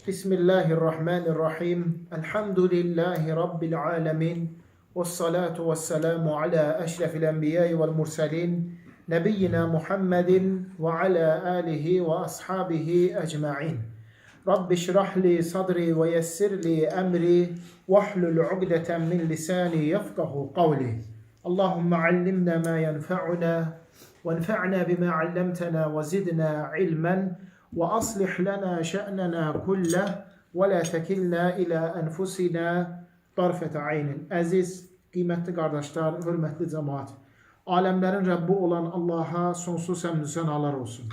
Bismillahirrahmanirrahim. Elhamdülillahi Rabbil alemin. Vessalatu vesselamu ala eşrefil enbiyai vel murselin. Nebiyyina Muhammedin ve ala alihi ve ashabihi ecma'in. Rabbi şrah li sadri ve yessir li emri. Vahlul ugdeten min lisani yefkahu kavli. Allahümme allimna ma yenfa'una وانفعنا بما علمتنا وزدنا علما وأصلح لنا شأننا كله ولا تكلنا إلى أنفسنا طرفة عين. Əziz, qiymətli qardaşlar, hörmətli cemaat. Aləmlərin Rəbbi olan Allaha sonsuz həmdü sənalar olsun.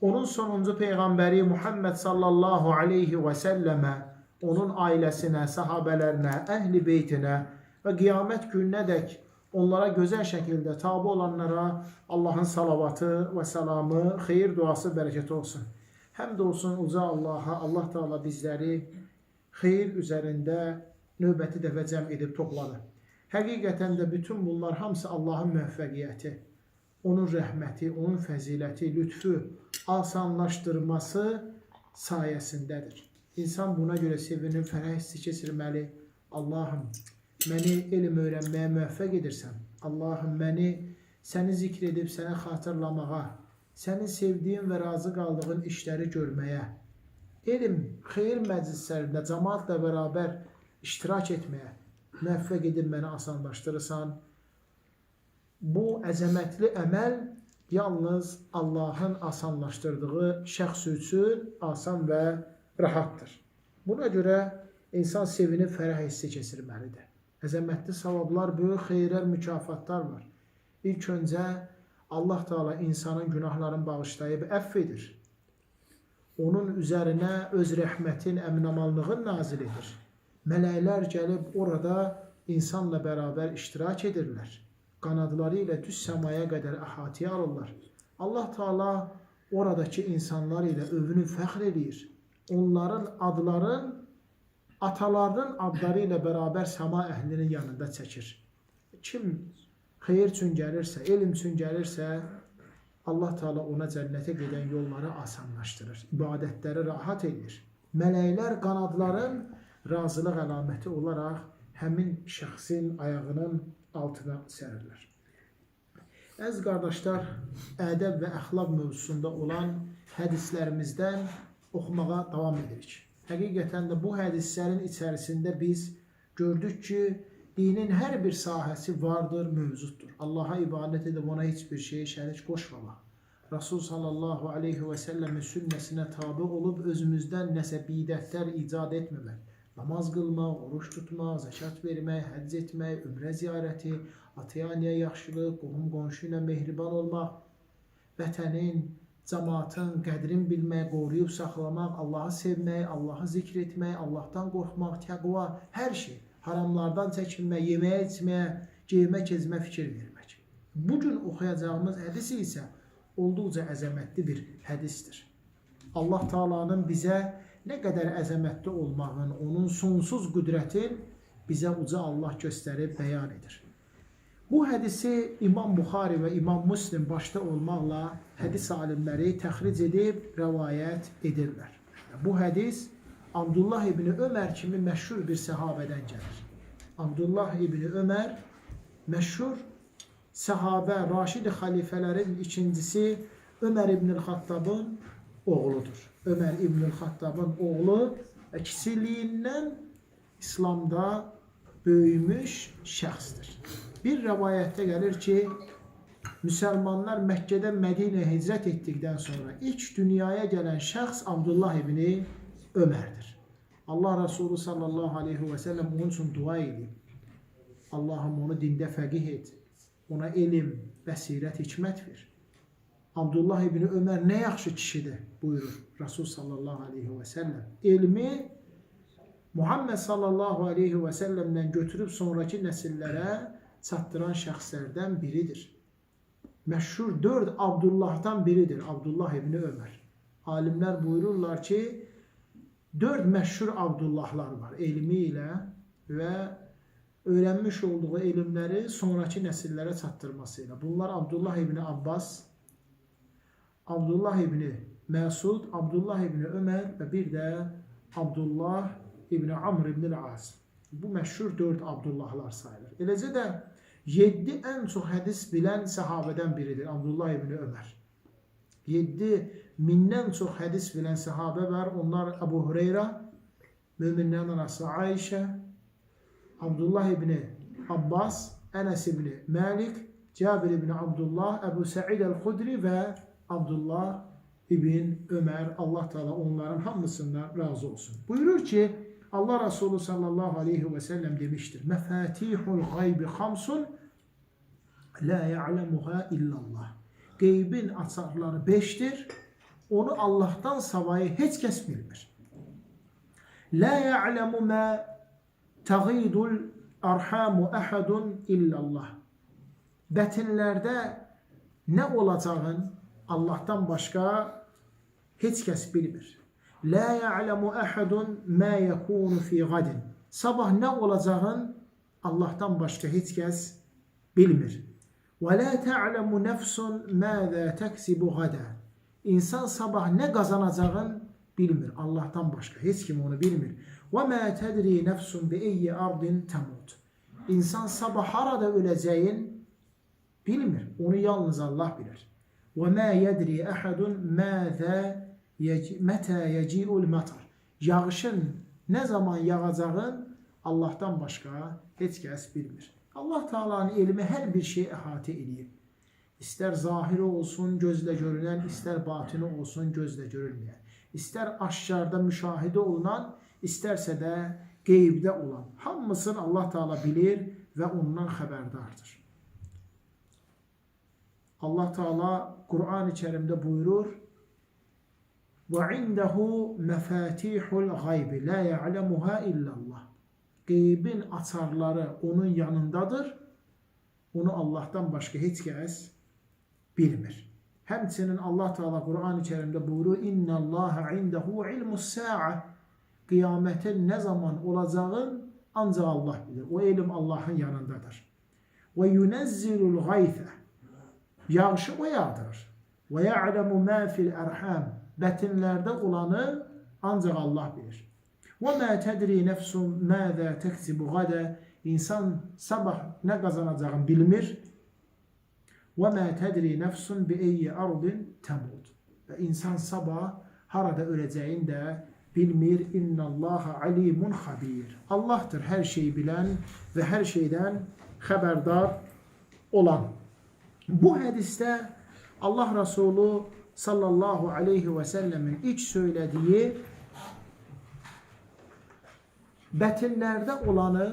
Onun sonuncu peyğəmbəri Muhammed sallallahu aleyhi və səlləmə, onun ailəsinə, sahabələrinə, əhli beytinə və qiyamət gününədək onlara gözəl şəkildə tabi olanlara Allahın salavatı və salamı, xeyir duası, bərəkəti olsun. Həmd olsun uca Allaha, Allah Teala bizləri xeyir üzərində növbəti dəfə cəm edib topladı. Həqiqətən də bütün bunlar hamısı Allahın müvəffəqiyyəti, onun rəhməti, onun fəziləti, lütfü, asanlaşdırması sayəsindədir. İnsan buna görə sevinir, fərəh hissi keçirməli. Allahım, məni elm öyrənməyə müvəffəq edirsən. Allahım, məni səni zikr edib səni xatırlamağa, sənin sevdiyin və razı qaldığın işləri görməyə, elm, xeyir məclislərində cəmaatla bərabər iştirak etməyə müvəffəq edib məni asanlaşdırırsan. Bu əzəmətli əməl yalnız Allahın asanlaşdırdığı şəxs üçün asan və rahatdır. Buna görə insan sevinib fərəh hissi keçirməlidir. Əzəmətli savablar, böyük xeyirlər, mükafatlar var. İlk öncə Allah Teala insanın günahlarını bağışlayıb əfv edir. Onun üzərinə öz rəhmətin, əminamanlığın nazil edir. Mələklər gəlib orada insanla bərabər iştirak edirlər. Qanadları ilə düz səmaya qədər əhatəyə alırlar. Allah Teala oradakı insanlar ilə övünüb fəxr eləyir. Onların adların atalarının adları ilə bərabər səma əhlinin yanında çəkir. Kim xeyir üçün gəlirsə, elm üçün gəlirsə, Allah Teala ona cənnətə gedən yolları asanlaşdırır. İbadətləri rahat edir. Mələklər qanadların razılıq əlaməti olaraq həmin şəxsin ayağının altına sərirlər. Əziz qardaşlar, ədəb və əxlaq mövzusunda olan hədislərimizdən oxumağa davam edirik. Həqiqətən də bu hədislərin içərisində biz gördük ki, dinin hər bir sahəsi vardır, mövcuddur. Allaha ibadət edib ona heç bir şeyi şərik qoşmamaq. Rasul sallallahu aleyhi və səlləmin sünnəsinə tabi olub özümüzdən nəsə bidətlər icad etməmək. Namaz qılmaq, oruç tutmaq, zəkat vermək, həcc etmək, ümrə ziyarəti, ataya-anaya yaxşılıq, qohum-qonşu ilə mehriban olmaq, vətənin, cəmaatın qədrini bilmək, qoruyub saxlamaq, Allahı sevmək, Allahı zikr etmək, Allahdan qorxmaq, təqva, hər şey. Haramlardan çəkinmək, yeməyə, içməyə, geyimə, kezmə fikir vermək. Bu gün oxuyacağımız hədis isə olduqca əzəmətli bir hədisdir. Allah Taala'nın bizə nə qədər əzəmətli olmağın, onun sonsuz qüdrətin bizə uca Allah göstərib bəyan edir. Bu hədisi İmam Buxari və İmam Müslim başda olmaqla hədis alimləri təxric edib rəvayət edirlər. Bu hədis Abdullah İbni Ömər kimi məşhur bir səhabədən gəlir. Abdullah İbni Ömər məşhur səhabə, Raşid xəlifələrin ikincisi Ömər İbnül Xattabın oğludur. Ömər İbnül Xattabın oğlu kiçikliyindən İslamda böyümüş şəxsdir. Bir rəvayətdə gəlir ki, müsəlmanlar Məkkədən Mədinəyə hicrət etdikdən sonra ilk dünyaya gələn şəxs Abdullah İbni Ömərdir. Allah Resulü sallallahu aleyhi və səlləm onun üçün dua edib. Allahım onu dində fəqih et. Ona elm, bəsirət, hikmət ver. Abdullah İbni Ömər nə yaxşı kişidir buyurur Rasul sallallahu aleyhi və səlləm. Elmi Muhammed sallallahu aleyhi və səlləmdən götürüb sonraki nəsillərə çatdıran şəxslərdən biridir. Məşhur 4 Abdullah'dan biridir Abdullah İbni Ömər. Alimlər buyururlar ki, 4 məşhur Abdullahlar var elmi ilə və öyrənmiş olduğu elmləri sonraki nəsillərə çatdırması ilə. Bunlar Abdullah İbni Abbas, Abdullah İbni Məsud, Abdullah ibn Ömər və bir də Abdullah ibn Amr ibn As. Bu məşhur 4 Abdullahlar sayılır. Eləcə də 7 ən çox hədis bilən səhabədən biridir Abdullah ibn Ömər. 7 mindən çox hədis bilən səhabə var. Onlar Əbu Hüreyrə, möminlərin anası Ayşə, Abdullah ibn Abbas, Ənəs ibn Məlik, Cabir ibn Abdullah, Əbu Səid el-Xudri və Abdullah ibn Ömər. Allah Teala onların hamısından razı olsun. Buyurur ki, Allah Resulü sallallahu aleyhi ve sellem demiştir. Məfatihul gaybi xamsun la ya'lemuha illallah. Qeybin açarları 5-dir. Onu Allah'tan savayı heç kəs bilmir. La ya'lemu ma tagidul arhamu ahadun illallah. Bətinlərdə nə olacağın Allah'tan başqa heç kəs bilmir. La ya'lemu ahadun ma yekunu fi gadin. Sabah nə olacağın Allah'tan başqa heç kəs bilmir. Və la ta'lemu nefsun maza teksibu gada. İnsan sabah nə qazanacağın bilmir. Allah'tan başqa heç kim onu bilmir. Və ma tedri nefsun bi eyyi ardin temut. İnsan sabah harada öləcəyin bilmir. Onu yalnız Allah bilir. Və ma yedri ahadun maza mətə yeci'ul matar. Yağışın nə zaman yağacağın Allah'tan başqa heç kəs bilmir. Allah Teala'nın elmi hər bir şeyi əhatə eləyib. İstər zahiri olsun, gözlə görünən, istər batini olsun, gözlə görünməyən. İstər aşkarda müşahidə olunan, istərsə də qeybdə olan. Hamısını Allah Teala bilir və ondan xəbərdardır. Allah Teala Qur'an-ı Kerimdə buyurur: "Və indehu məfatihul gayb la ya'lemuha illallah." Qeybin açarları onun yanındadır. Onu Allah'tan başqa heç kəs bilmir. Həmçinin Allah Teala Qur'an-ı Kerimdə buyurur: "İnnallaha indehu ilmus-sa'a." Qiyamətin nə zaman olacağını ancaq Allah bilir. O elm Allahın yanındadır. Və yunezzilul gaysə. Yağışı o yağdırır. Və ya'lemu ma fil erham. Bətinlərdə olanı ancaq Allah bilir. Və mə tədri nəfsun məzə təksibu qadə. İnsan sabah nə qazanacağını bilmir. Və mə tədri nəfsun bi eyyi ardin təmud. Və insan sabah harada öləcəyini də bilmir. İnnallaha alimun xabir. Allahdır hər şeyi bilən və hər şeydən xəbərdar olan. Bu hədisdə Allah Resulü sallallahu aleyhi və səlləmin ilk söylediği bətinlərdə olanı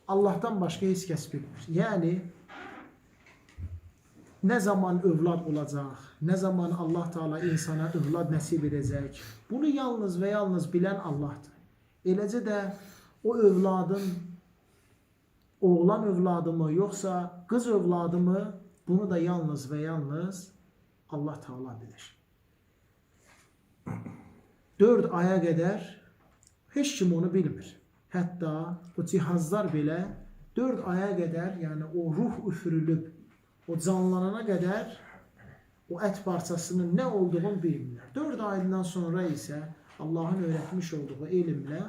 Allah'tan başqa heç kəs bilmir. Yəni nə zaman övlad olacaq, nə zaman Allah Teala insana övlad nəsib edəcək, bunu yalnız və yalnız bilən Allahdır. Eləcə də o övladın oğlan övladı mı, yoxsa qız övladı mı, bunu da yalnız və yalnız Allah Teala bilir. 4 aya qədər heç kim onu bilmir. Hətta o cihazlar belə 4 aya qədər, yəni o ruh üfürülüb, o canlanana qədər o ət parçasının nə olduğunu bilmirlər. 4 aydan sonra isə Allahın öyrətmiş olduğu elmlə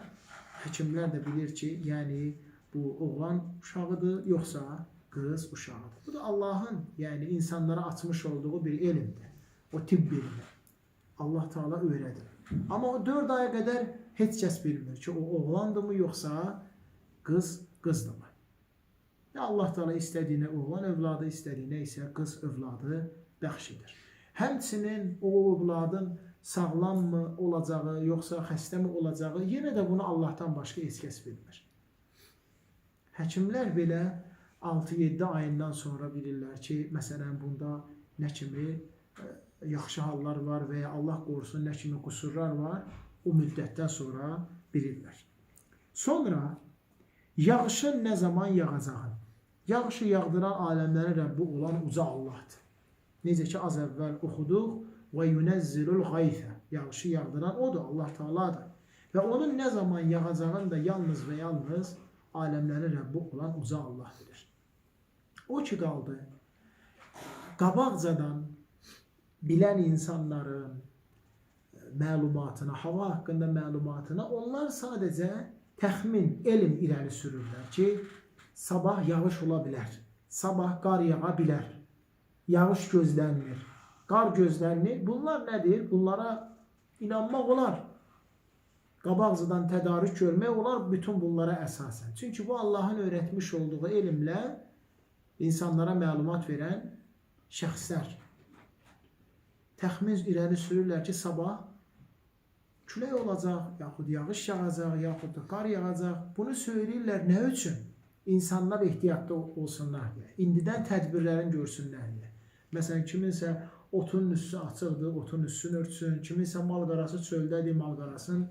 həkimlər də bilir ki, yəni bu oğlan uşağıdır, yoxsa qız uşağıdır. Bu da Allahın, yəni insanlara açmış olduğu bir elmdir. O tibb elmi. Allah Teala öyrədir. Amma o 4 aya qədər heç kəs bilmir ki, o oğlandırmı yoxsa qızdırmı. Ya Allah Teala istədiyinə oğlan övladı, istədiyinə isə qız övladı bəxş edir. Həmçinin o övladın sağlam mı olacağı, yoxsa xəstə mi olacağı, yenə də bunu Allahdan başqa heç kəs bilmir. Həkimlər belə 6-7 ayından sonra bilirlər ki, məsələn bunda nə kimi yaxşı hallar var və ya Allah qorusun nə kimi qüsurlar var, o müddətdən sonra bilirlər. Sonra yağışın nə zaman yağacağını, yağışı yağdıran aləmlərin Rəbbi olan uca Allahdır. Necə ki az əvvəl oxuduq, və yunezzilul gaysə, yağışı yağdıran odur, Allah Teala'dır. Və onun nə zaman yağacağını da yalnız və yalnız aləmlərin Rəbbi olan uca Allah bilir. O ki qaldı, qabaqcadan bilən insanların məlumatına, hava haqqında məlumatına onlar sadəcə təxmin, elm irəli sürürlər ki, sabah yağış ola bilər, sabah qar yağa bilər, yağış gözlənilir, qar gözlənilir. Bunlar nədir? Bunlara inanmaq olar. Qabaqcadan tədarük görmək olar bütün bunlara əsasən. Çünki bu Allahın öyrətmiş olduğu elmlə insanlara məlumat verən şəxslər təxmin irəli sürürlər ki, sabah külək olacaq, yaxud yağış yağacaq, yaxud da qar yağacaq. Bunu söyləyirlər nə üçün? İnsanlar ehtiyatlı olsunlar deyə, indidən tədbirlərini görsünlər deyə. Məsələn, kiminsə otun üstü açıqdır, otun üstünü örtsün, kiminsə mal-qarası çöldədir, mal-qarasını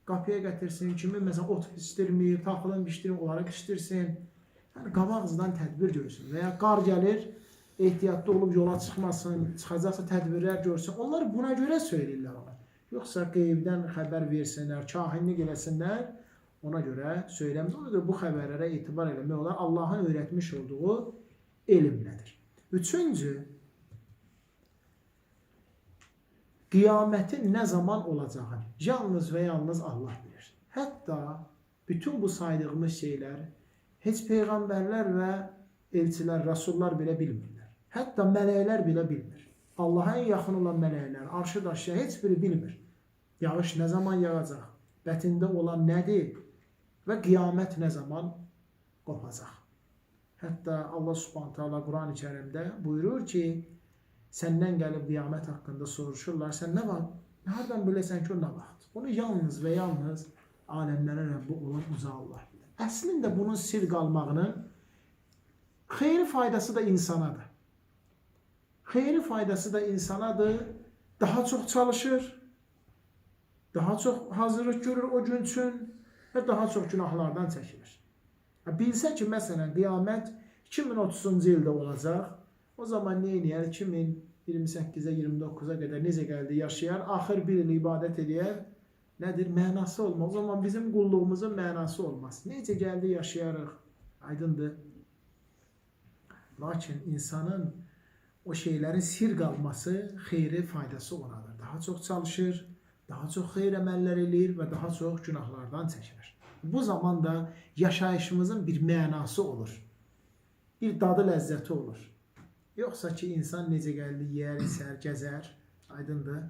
qapıya gətirsin, kimin məsələn ot pişdirmir, taxılın pişdirmir, onları pişdirsin. Yəni, qabaqcadan tədbir görsün və ya qar gəlir, ehtiyatlı olub yola çıxmasın, çıxacaqsa tədbirlər görsün. Onlar buna görə söyləyirlər ona. Yoxsa qeybdən xəbər versinlər, kahinlik eləsinlər, ona görə söyləmir. Ona görə bu xəbərlərə etibar eləmək olar. Allahın öyrətmiş olduğu elmlədir. Üçüncü, qiyamətin nə zaman olacağını yalnız və yalnız Allah bilir. Hətta bütün bu saydığımız şeylər heç peyğəmbərlər və elçilər, rəsullar belə bilmirlər. Hətta mələklər belə bilmir. Allaha ən yaxın olan mələklər, arşı daşıya heç biri bilmir. Yağış nə zaman yağacaq, bətində olan nədir və qiyamət nə zaman qopacaq. Hətta Allah Subhanahu taala Quran-ı Kərimdə buyurur ki, səndən gəlib qiyamət haqqında soruşurlar, sən nə vaxt, hardan biləsən ki, o nə vaxt? Onu yalnız və yalnız aləmlərə Rəbbi olan uca Allah bilir. Əslində bunun sir qalmağının xeyri faydası da insanadır. Xeyri faydası da insanadır. Daha çox çalışır, daha çox hazırlıq görür o gün üçün və daha çox günahlardan çəkilir. Bilsə ki, məsələn, qiyamət 2030-cu ildə olacaq, o zaman nə eləyər? 2028-ə, 29-a qədər necə gəldi yaşayar, axır bir il ibadət eləyər. Nədir? Mənası olmaz. O zaman bizim qulluğumuzun mənası olmaz. Necə gəldi yaşayarıq? Aydındır. Lakin insanın o şeylərin sir qalması xeyri faydası onadır. Daha çox çalışır, daha çox xeyr əməllər eləyir və daha çox günahlardan çəkinir. Bu zaman da yaşayışımızın bir mənası olur. Bir dadı ləzzəti olur. Yoxsa ki, insan necə gəldi, yeyər, içər, gəzər, aydındır.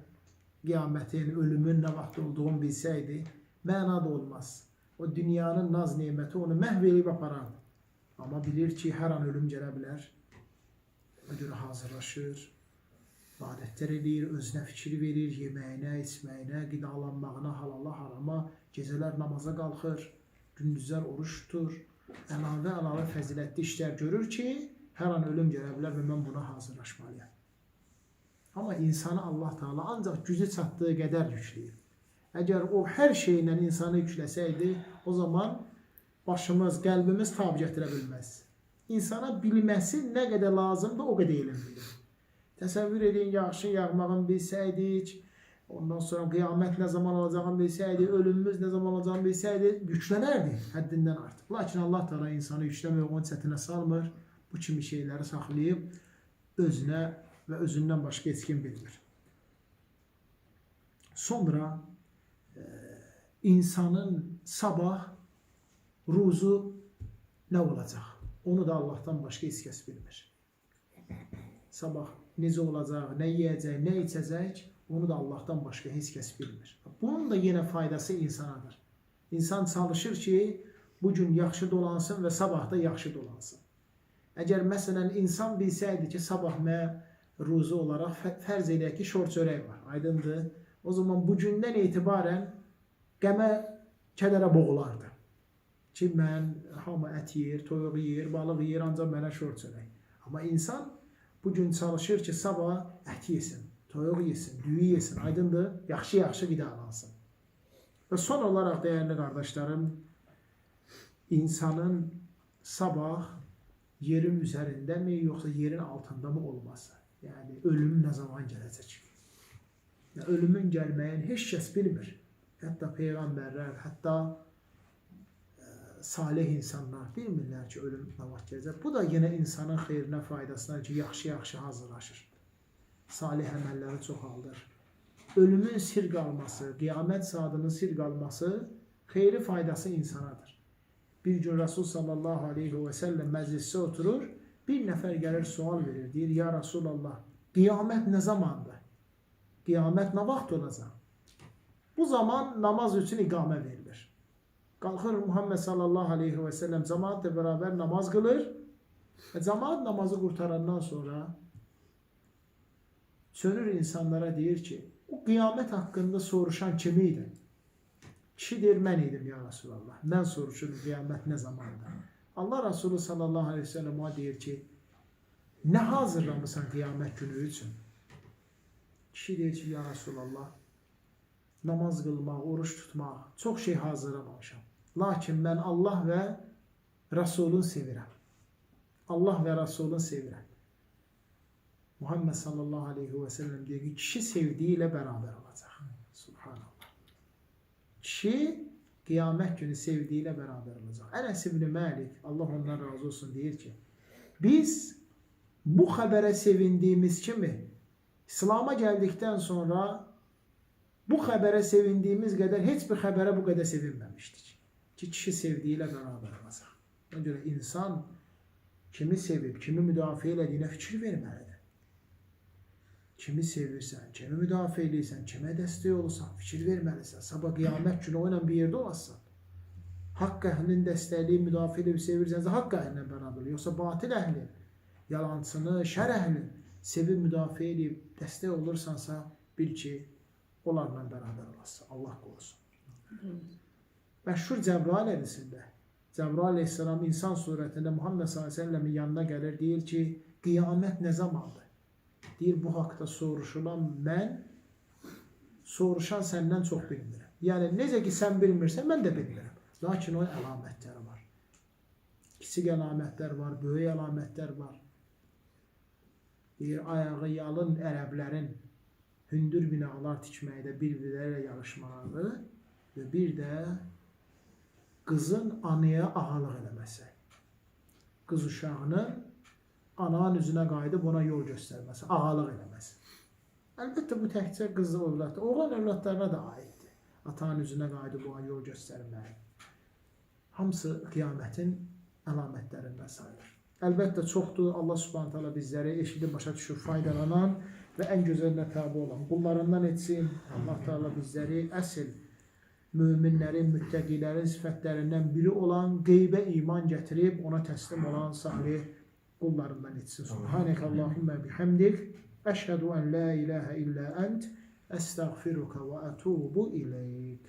Qiyamətin, ölümün nə vaxt olduğunu bilsəydi, məna da olmaz. O dünyanın naz neməti onu məhv eləyib aparardı. Amma bilir ki, hər an ölüm gələ bilər. Ona görə hazırlaşır, ibadətlər eləyir, özünə fikir verir, yeməyinə, içməyinə, qidalanmağına, halala, harama, gecələr namaza qalxır, gündüzlər oruç tutur, əlavə-əlavə fəzilətli işlər görür ki, hər an ölüm gələ bilər və mən buna hazırlaşmalıyam. Amma insanı Allah Teala ancaq gücü çatdığı qədər yükləyir. Əgər o hər şeylə insanı yükləsəydi, o zaman başımız, qəlbimiz tab gətirə bilməz. İnsana bilməsi nə qədər lazımdır, o qədər elm bilir. Təsəvvür edin, yağışın yağmağını bilsəydik, ondan sonra qiyamət nə zaman olacağını bilsəydik, ölümümüz nə zaman olacağını bilsəydik, yüklənərdi həddindən artıq. Lakin Allah Teala insanı yükləmir, onu çətinə salmır. Bu kimi şeyləri saxlayıb özünə və özündən başqa heç kim bilmir. Sonra insanın sabah ruzu nə olacaq? Onu da Allahdan başqa heç kəs bilmir. Sabah necə olacaq, nə yeyəcək, nə içəcək, onu da Allahdan başqa heç kəs bilmir. Bunun da yenə faydası insanadır. İnsan çalışır ki, bugün yaxşı dolansın və sabah da yaxşı dolansın. Əgər məsələn insan bilsəydi ki, sabah mənə ruzu olaraq fərz eləyək ki, şor çörək var, aydındır. O zaman bugündən etibarən qəmə, kədərə boğulardı. Ki, mən hamı ət yeyir, toyuq yeyir, balıq yeyir, ancaq mənə şor çörək. Amma insan bugün çalışır ki, sabah ət yesin, toyuq yesin, düyü yesin, aydındır, yaxşı-yaxşı qidalansın. Və son olaraq, dəyərli qardaşlarım, insanın sabah yerin üzərində mi, yoxsa yerin altında mı olması? Yəni, ölüm nə zaman gələcək? Yəni, ölümün gəlməyini heç kəs bilmir. Hətta peyğəmbərlər, hətta salih insanlar bilmirlər ki, ölüm nə vaxt gələcək. Bu da yenə insanın xeyrinə, faydasına ki, yaxşı-yaxşı hazırlaşır. Salih əməlləri çoxaldır. Ölümün sir qalması, qiyamət saatının sir qalması xeyri faydası insanadır. Bir gün Rasul sallallahu aleyhi və səlləm məclisdə oturur, bir nəfər gəlir sual verir, deyir, ya Rasulallah, qiyamət nə zamandır? Qiyamət nə vaxt olacaq? Bu zaman namaz üçün iqamə verilir. Qalxır Muhammed sallallahu aleyhi və səlləm cəmaatla beraber namaz qılır. Və cəmaat namazı qurtarandan sonra sönür insanlara deyir ki, o qiyamət haqqında soruşan kim idi? Kişi deyir, mən idim ya Rasulallah. Mən soruşurum qiyamət nə zamandır? Allah Resulü sallallahu aleyhi ve sellem ona deyir ki, nə hazırlamısan qiyamət günü üçün? Kişi deyir ki, ya Rasulallah, namaz qılmaq, oruç tutmaq, çox şey hazırlamamışam. Lakin mən Allah və Rasulun sevirəm. Allah və Rasulun sevirəm. Muhammed sallallahu aleyhi və səlləm deyir ki, kişi sevdiyi ilə bərabər olacaq. Subhanallah. Kişi qiyamət günü sevdiyi ilə bərabər olacaq. Ənəs ibn Məlik, Allah ondan razı olsun, deyir ki, biz bu xəbərə sevindiyimiz kimi İslam'a gəldikdən sonra bu xəbərə sevindiyimiz qədər heç bir xəbərə bu qədər sevinməmişdik. Ki, kişi sevdiyi ilə bərabər olacaq. Ona görə insan kimi sevib, kimi müdafiə elədiyinə fikir verməlidir. Kimi sevirsən, kimi müdafiə eləyirsən, kimə dəstək olursan, fikir verməlisən. Sabah qiyamət günü o ilə bir yerdə olasan. Haqq əhlinin dəstəkliyi, müdafiə edib sevirsənsə, haqq əhlinlə bərabər. Yoxsa batil əhli, yalancını, şər əhlini sevib müdafiə edib dəstək olursansa, bil ki, onlarla bərabər olasan. Allah qorusun. Məşhur Cəbrail hədisində Cəbrail əleyhissalam insan surətində Muhammed sallallahu əleyhi və səlləmin yanına gəlir, deyir ki, qiyamət nə zamandır? Deyir, bu haqda soruşulan mən, soruşan səndən çox bilmirəm. Yəni, necə ki sən bilmirsən, mən də bilmirəm. Lakin onun əlamətləri var. Kiçik əlamətlər var, böyük əlamətlər var. Deyir, ayağı yalın ərəblərin hündür binalar tikməkdə bir-birləri ilə yarışmaları və bir də qızın anaya ağalıq eləməsi. Qız uşağının ananın üzünə qayıdıb ona yol göstərməsi, ağalıq eləməsi. Əlbəttə bu təkcə qız övlad, oğlan övladlarına da aiddir. Atanın üzünə qayıdıb ona yol göstərmək. Hamısı qiyamətin əlamətlərindən sayılır. Əlbəttə çoxdur. Allah Subhanahu taala bizləri eşidib başa düşüb faydalanan və ən gözəlinə tabe olan qullarından etsin. Allah Teala bizləri əsl möminlərin, müttəqilərin sifətlərindən biri olan qeybə iman gətirib ona təslim olan salih qullarından etsin. Subhaneke Allahumma bihamdik. Əşhədu en la ilahe illa ent. Əstəğfiruka və ətubu ileyk.